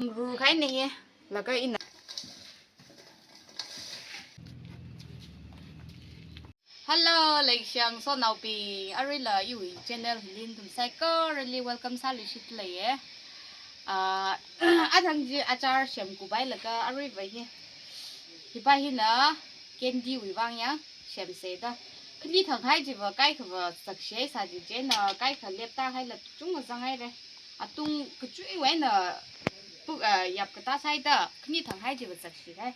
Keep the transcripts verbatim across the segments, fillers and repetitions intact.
Rurkahaina hi, laga ina. Hello, leishiya sonaobing, aruila iwui channel hili nathum saikorali welcome sāluishitleiya. Ah, athang chi achar semkhuipai laga aruiva hi. Hipa hina candy wui vang ya semsa da. Khani thanghai chiva kaikhava zakshi sā chi chieina kaikha leptāhaila chungkha zanghaira. Atung kachuiwui eina pu-, ah, yap katā sāi da. Khani thanghai chiva zakshihai.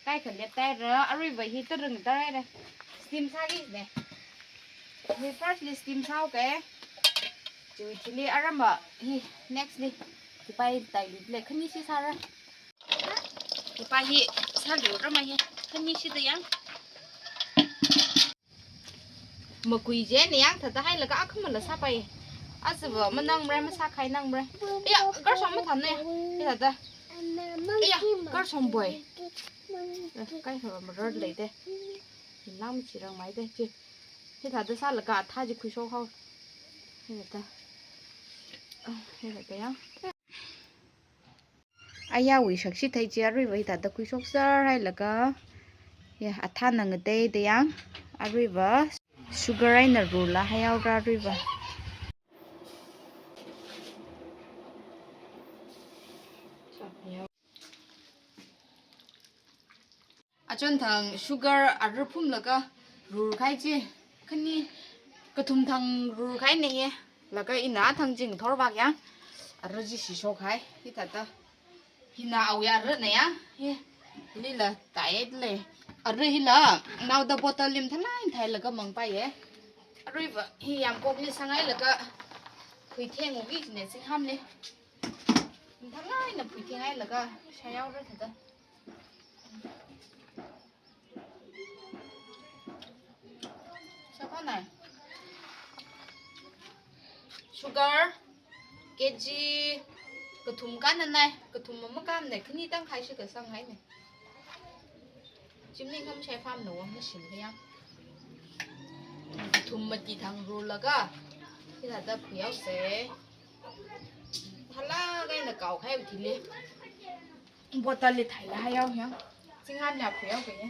Kaikha leptāhaira, aruiva hi tarang tarhaira. Steam sāki ne. Hi firstly steam sāhaoke. Chiwui thili arama hi nextly. Hipa hi tailui le khanishi sāra. Hipa hi sālui rama hi khanishi da yang. Makui chieina yang thāda hailaga akhamala sāpai. Aja va manangmara, masākahai nangmara. Ya, garshong mathāna ya. Hithāda. Ya, garshong boi. Eh, kaikha marar lei de. Hinlang chirang mai de chi. Hithāda sālaga athā chi khuishok haowa. Hithāda. Ah, hithāda ya. Ayāwui shakshi thei chi aruiva hithāda khuishokser hailaga, ya, athāna ngatei da yang, aruiva sugar eina rurla haihaora aruiva. Achon thang sugar ara phumlaga rurkahai chi. Khani kathum thang rurkahaina hi. Laga ina athang chi ngathor vak yang. Ara chi shishokhai. Hithāda. Hina awui arana ya. Hi. Hilila taile. Ara hila. Naoda bottle li mathālāk eina theilaga mangpaiya. Aruiva hi yamkokli sanghailaga. Phuitheng uki ne singhamli. Mathālāk eina phuithenghailaga. Shaihaora thāda. Shapana. Sugar, K G, kathum kananai, kathum mamakam ne, khani tangkhai shikha sanghaina. Chimni ngam shai farm na wang machine kaya. Kathum mati thang rurlaga, hithāda phuihaosa. Mathālāk eina kaokahai thili. Bottle li theila haihao ya. Chinghan la phuihao kaya.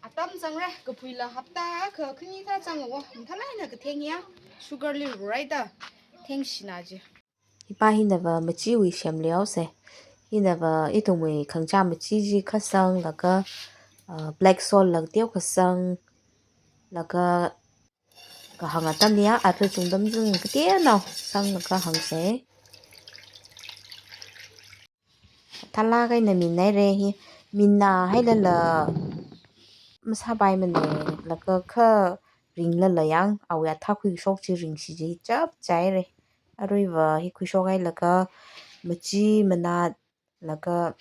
Atam zangra, kaphuila hapta akha khani thā zangwo. Mathālāk eina katheng ya. Sugar li rurai da. Thengshina ji. Hipa hinava machiwui semlihaosa. Hinava ithumwui khangachā machi chi kha sanglaga, ah, black salt la teokha sanglaga kahāng atamli ya, ara chungdam zung kateonao sanglaga hāngsa. Mathālāk eina minhaira hi, minhailala masāpaimana, laga kha ringlala yang, awui athā khuishok chi ringshi chi chapchaira. Aruiva hi khuishokhailaga machi manat laga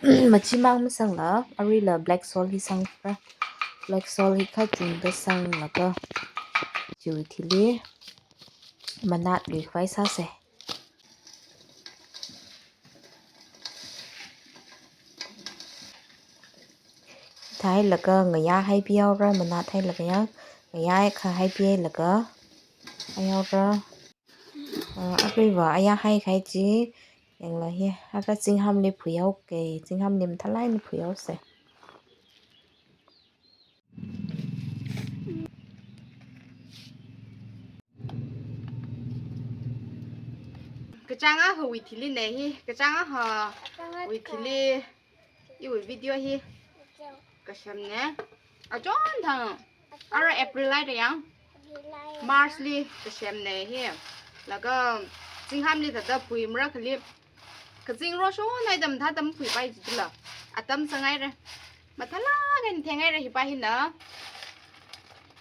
machimang masangla, aruila black salt hi sangra. Black salt hi kha chungda sanglaga, chiwui thili manatluikhavai sāsa. Thāhailaga ngayā haipihaora, manathailaga ya, ngayā kha haipihailaga, haihaora. Ah, aruiva ayā haikahai chi, yanglu hi, ara chinghamli phuihaoke, chinghamli mathālāk eina phuihaosa. Kachāng akhawui thili ne hi, kachāng akhawui thili, iwui video hi kasemna. Achon thang, ara April lai da yang, March li kasemna hi. Laga chinghamli thāda phuimara khali. Kazing roshonai atam thāda maphuipai jitila. Atam sanghaira. Mathālāk eina thenghaira hipa hina.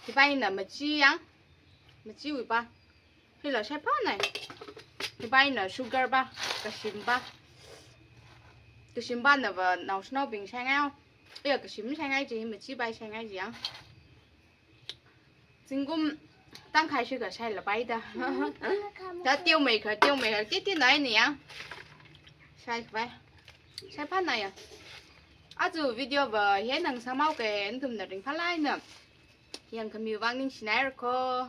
Hipa hina machi yang. Machiwui pa. Hila shaipanai. Hipa hina sugar pa, kashim pa. Kashim pa nava naoshinaobing shaingai. Iya, kashim shaingai ji, machi pa shaingai ji yang. Zingkum tangkhai shikha shailapai da. Da teomeikha, teomeikha, titi nai ni yang. Shaipai. Shaipanai ya. Aja video va hi eina sāmhaoke, nathumna ringphālāk eina yangkhami vang ningshinaira ko.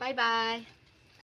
Bye bye.